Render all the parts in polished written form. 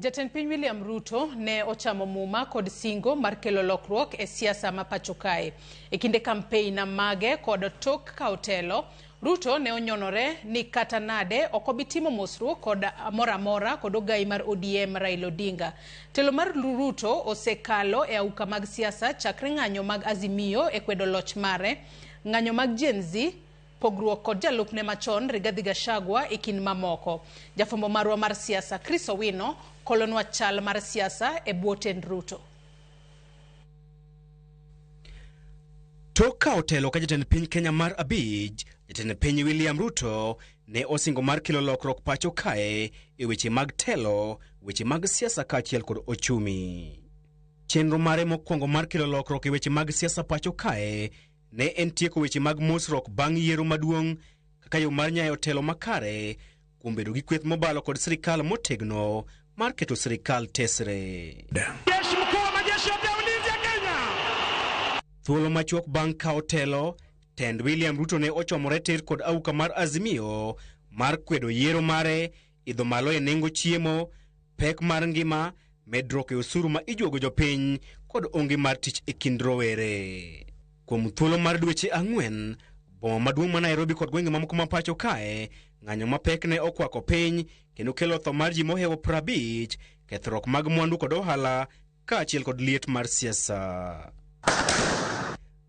Jatend piny William Ruto ne ochamo muma kod singo mar kelo lokruok e siasa ma pacho kae. E kinde kampein mage kod tok kawo telo, Ruto ne onyonore ni kata nade ok obi timo mosruok kod moro amora kod ogai mar ODM Raila Odinga. Telo mar Ruto osekalo e auka mag siasa chakre ng'anyo mag Azimio e kwedo loch mare, ng'anyo mag Gen Z, pogruok kod jalupne machon Rigathi Gachagua e kind mamoko. Jafwambo marwa mar siasa Chris Owino kolonwa chal mar siasa e bwo tend Ruto. Tok kawo telo ka jatend piny Kenya mar abich, jatend piny William Ruto ne osingo mar kelo lokruok pacho kae e weche mag telo, weche mag siasa kaachiel kod ochumi. Chenro mare mokwongo mar kelo lokruok e weche mag siasa pacho kae ne en tieko weche mag mosruok bang' yiero maduong' kaka yo mar nyayo telo makare kuom bedo gi kweth mobalo kod sirikal motegno mar keto sirikal tesre. Jeshi mkuu wa majeshi yote ya ulinzi ya Kenya. Thuolo machuok bang' kawo telo, tend William Ruto ne ochomore tir kod auka mar Azimio mar kwedo yiero mare, idho malo e nengo chiemo, pek mar ngima, medruok e osuru ma ijuogo jopiny kod onge mar tich e kind rowere. Kuom thuolo mar dweche 4, boma maduong' ma Nairobi kod gwenge mamoko ma pacho kae, ng'anyo mapek ne okwako piny kendo kelo tho mar ji mohewo 50, kethruok mag mwandu kod ohala kaachiel kod liet mar siasa.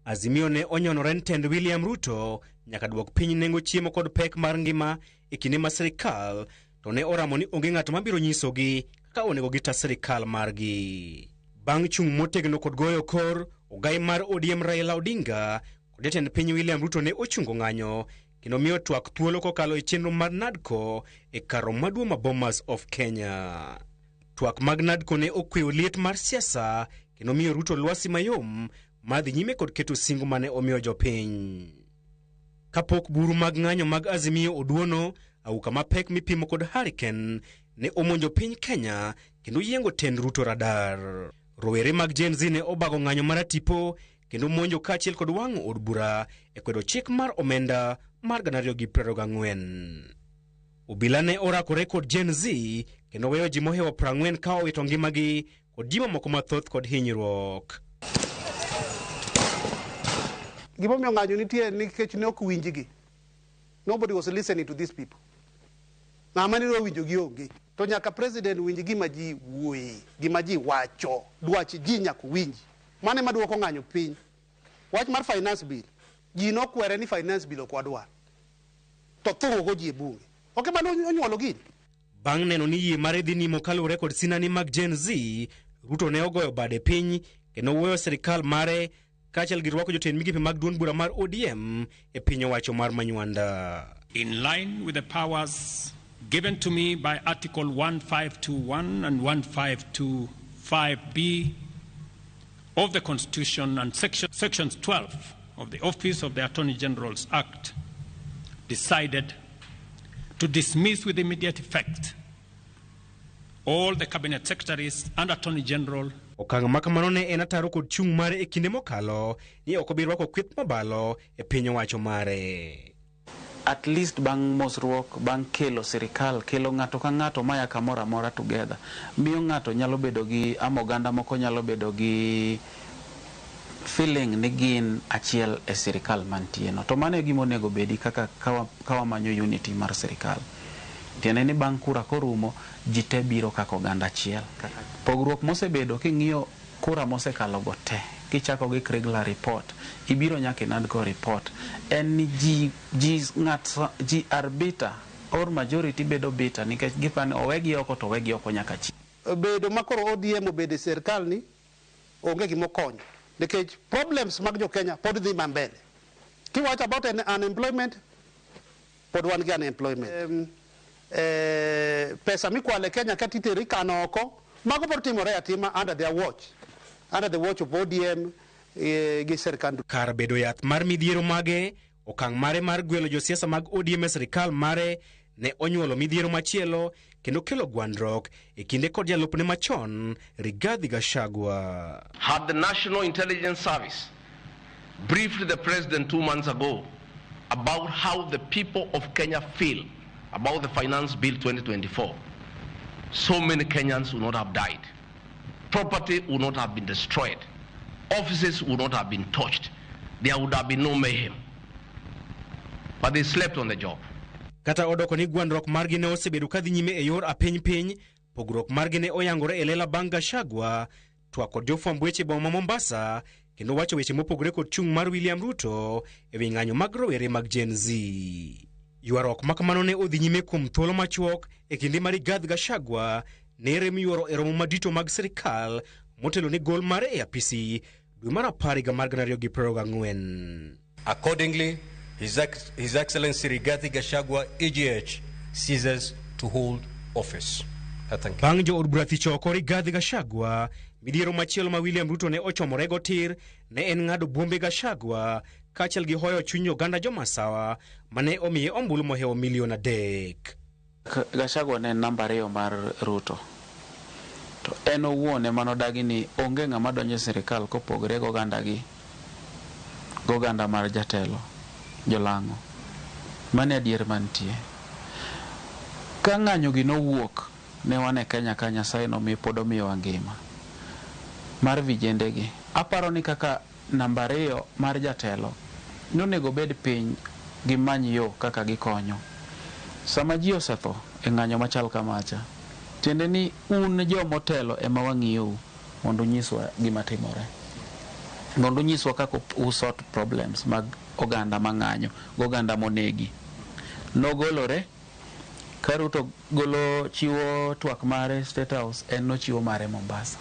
Azimio ne onyonore ni tend William Ruto nyaka duok piny nengo chiemo kod pek mar ngima e kinde ma sirikal to ne oramo ni onge ng'ato mabiro nyisogi kaka onego gita sirikal margi. Bang' chung' motegno kod goyo kor, ogai mar ODM Raila Odinga kod jatend piny William Ruto ne ochungo ng'anyo kendo miyo twak thuolo kokalo e chenro mar NADCO e kar romo maduong' ma Bomas of Kenya. Twak mag NADCO ne okweyo liet mar siasa kendo miyo Ruto lwasi mayom mar dhi nyime kod keto singo mane omiyo jopiny. Kapok buru mag ng'anyo mag Azimio oduono, auka mapek mipimo kod Hurricane ne omonjo piny Kenya kendo yiengo tend Ruto radar. Rowere mag Gen Z ne obago ng'anyo maratipo kendo monjo kaachiel kod wang'o od bura e kwedo chik mar omenda mar 2024. Obila ne orakore kod Gen Z kendo weyo ji mohewo 40 ka owito ngimagi kod ji mamoko mathoth kod hinyruok. Gimomiyo ng'anyo nitie nikech ne ok winjgi. Nobody was listening to these people. Ng'ama ne dwa winjogi onge. To nyaka president winj gima ji wuoye, gima ji wacho, dwach ji nyaka winji. Mano ema duoko ng'anyo piny. Wach mar finance bill, ji nokwere ni finance bill ok wadwar. To thung'o go ji e bunge. Ok ema onyuolo gini. Bang' neno ni yie mare dhi nimo kaluwore kod sinani mag Gen Z, Ruto ne ogoyo bade piny kendo wuoyo sirikal mare kaachiel gi rwako jotend migepe mag duond bura mar ODM e piny owacho mar Manywanda. In line with the powers given to me by Article 1521 and 1525B of the Constitution and Sections 12 of the Office of the Attorney General's Act, decided to dismiss with immediate effect all the cabinet secretaries and Attorney General. Okang' ma kamano ne en ataro kod chung' mare e kinde mokalo ni ok obi rwako kweth mobalo e piny owacho mare. At least bang' mosruok, bang' kelo sirikal, kelo ng'ato ka ng'ato maya kamoro amora together, miyo ng'ato nyalo bedo gi, ama oganda moko nyalo bedo gi feeling ni gin achiel e sirikal mantie no. To mano e gima onego bedi kaka kawamanyo unity mar sirikal. Tiende ni bang' kura korumo, ji te biro kaka oganda achiel. Pogruok mosebedo king'iyo kura mosekalo go te, kichako gi Kriegler report, ibiro nyaka e NADCO report, en ni ji are bitter or majority bedo bitter nikech gipani owegi oko to owegi oko nyaka chieng'. Bedo ma koro ODM obedo e sirikal ni onge gima okonyo nikech problems mag jo Kenya pod dhi ma mbele. Kiwacho about unemployment, pod wan gi unemployment. Pesa mikwalo e Kenya kata itero ikano oko, mago pod timore atima under their watch, under the watch of ODM gi sirikal. Kar bedo yath mar midhiero mage, okang' mare mar gwelo josiasa mag ODM e sirikal mare ne onyuolo midhiero machielo kendo kelo gwandruok e kinde kod jalupne machon Rigathi Gachagua. Had the National Intelligence Service briefed the president 2 months ago about how the people of Kenya feel about the Finance Bill 2024, So many Kenyans would not have died. Property would not have been destroyed. Offices would not have been touched. There would have been no mayhem. But they slept on the job. Kata odoko ni gwandruok margi ne osebedo ka dhi nyime e yor apiny piny, pogruok margi ne oyangore e lela bang' Gachagua twak kod jofwamb weche e boma ma Mombasa kendo wacho weche mopogore kod chung' mar William Ruto e wi ng'anyo mag rowere mag Gen Z. Ywaruok ma kamano ne odhi nyime kuom thuolo machuok e kinde ma Rigathi Gachagua ne rem yuoro e romo madito mag sirikal motelo ne gol mare e apisi dwe mar apar higa mar 2024. Accordingly, His Excellency Rigathi Gachagua, EGH, ceases to hold office. I thank you. Bang' jood bura thich oko Rigathi Gachagua, midhiero machielo ma William Ruto ne ochomorego tir ne en ng'ado buombe Gachagua kaachiel gi hoyo chuny oganda jomasawa mane omiye ombulu mohewo milion 3. Gachagua ne en namba 2 mar Ruto. To en owuon ema nodagi ni onge ng'ama donjo e sirikal kopogore gi ogandagi, gi oganda mar jatelo, jolang'o. Mano e adier mantie. Ka ng'anyo gi nowuok, ne wan e Kenya ka Nyasaye nomiyo pod omiyowa ngima mar vijende gi. Aparo ni kaka namba 2 mar jatelo, nonego bed piny gimany yo kaka gikonyo. Sama ji osetho e ng'anyo machal kamacha, tiende ni un jomotelo ema wang'iyou mondo unyiswa gima timore. Mondo unyiswa kaka usort problems mag oganda mang'anyo, gi oganda monegi. Nogolore, ka Ruto golo chiwo twak mare State House, en nochiwo mare Mombasa.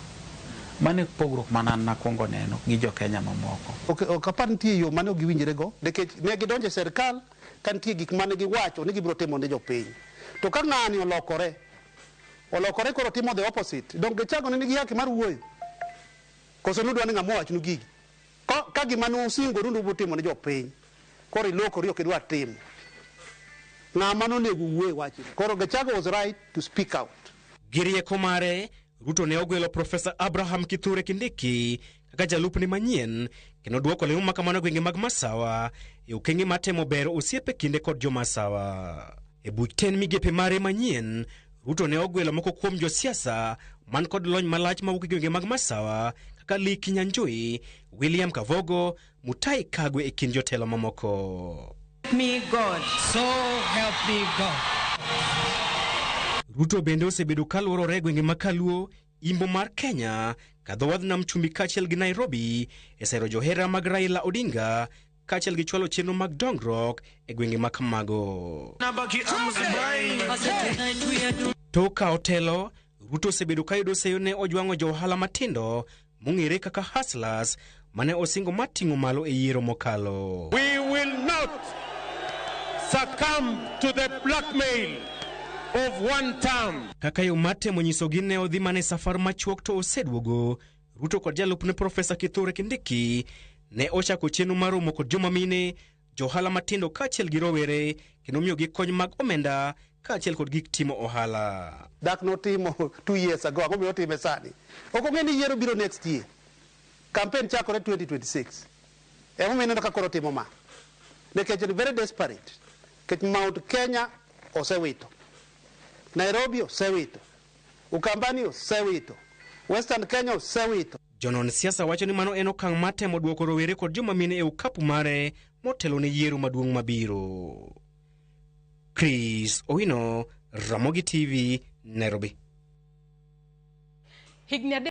Mano e pogruok mana an nakwongo neno gi jo Kenya mamoko. Ok apar nitie yo mane ok giwinjre go, nikech ne gidonjo e sirkal ka nitie gik mane giwacho ni gibiro timo ne jopiny. To ka ng'ani olokore, olokore koro timo the opposite. Donge Gachagua ne nigi haki mar wuoyo? Koso nudwa ni ng'ama owachnu gigi? Ka gima nusingoru ni ubiro timo ne jopiny, koro ilokori ok idwa timo. Ng'ama nonego wuo e wachni. Koro Gachagua was right to speak out. Gi rieko mare, Ruto ne ogwelo Profesa Abraham Kithure Kindiki kaka jalupne manyien kendo duoko lemo ma kamano e gwenge mag Masawa e okenge mar temo bero osiepe kinde kod jomasawa. E buch ten migepe mare manyien, Ruto ne ogwelo moko kuom josiasa man kod lony malach mawuok e gwenge mag Masawa kaka Lee Kinyanjui, William Kavogo, Mutahi Kagwe e kind jotelo mamoko. Me God. So help me God. Ruto bende osebedo kaluorore e gwenge mag Kaluo, Imbo mar Kenya, kadho wadh nam chumbi kaachiel gi Nairobi e sero johera mag Raila Odinga kaachiel gi chwalo chenro mag dongruok e gwenge ma kamago. Tok kawo telo, Ruto osebedo ka yudo seyo ne ojwang'o jo ohala matindo mong'ere kaka hustlers mane osingo mar ting'o malo e yiero mokalo. We will not succumb to the blackmail of one term. Kaka yo mar temo nyisogi ne odhi mana e safar machuok to oseduogo, Ruto kod jalupne Profesa Kithure Kindiki ne ochako chenro mar romo kod joma mine, johala matindo kaachiel gi rowere kendo miyogi kony mag omenda kaachiel kod gik timo ohala. Dak notimo 2 years ago, ang'o miyo otime sani? Ok ong'e ni yiero biro next year. Campaign chakore 2026. Emomiyo ineno ka koro otimo ma. Nikech en very desperate. Nikech Mount Kenya osewito. Nairobi osewito. Ukambani osewito. Western Kenya osewito. Jonon siasa wacho ni mano en okang' mar temo duoko rowere kod joma mine e okapu mare motelo ne yiero maduong' mabiro. Chris Owino, Ramogi TV, Nairobi. Higni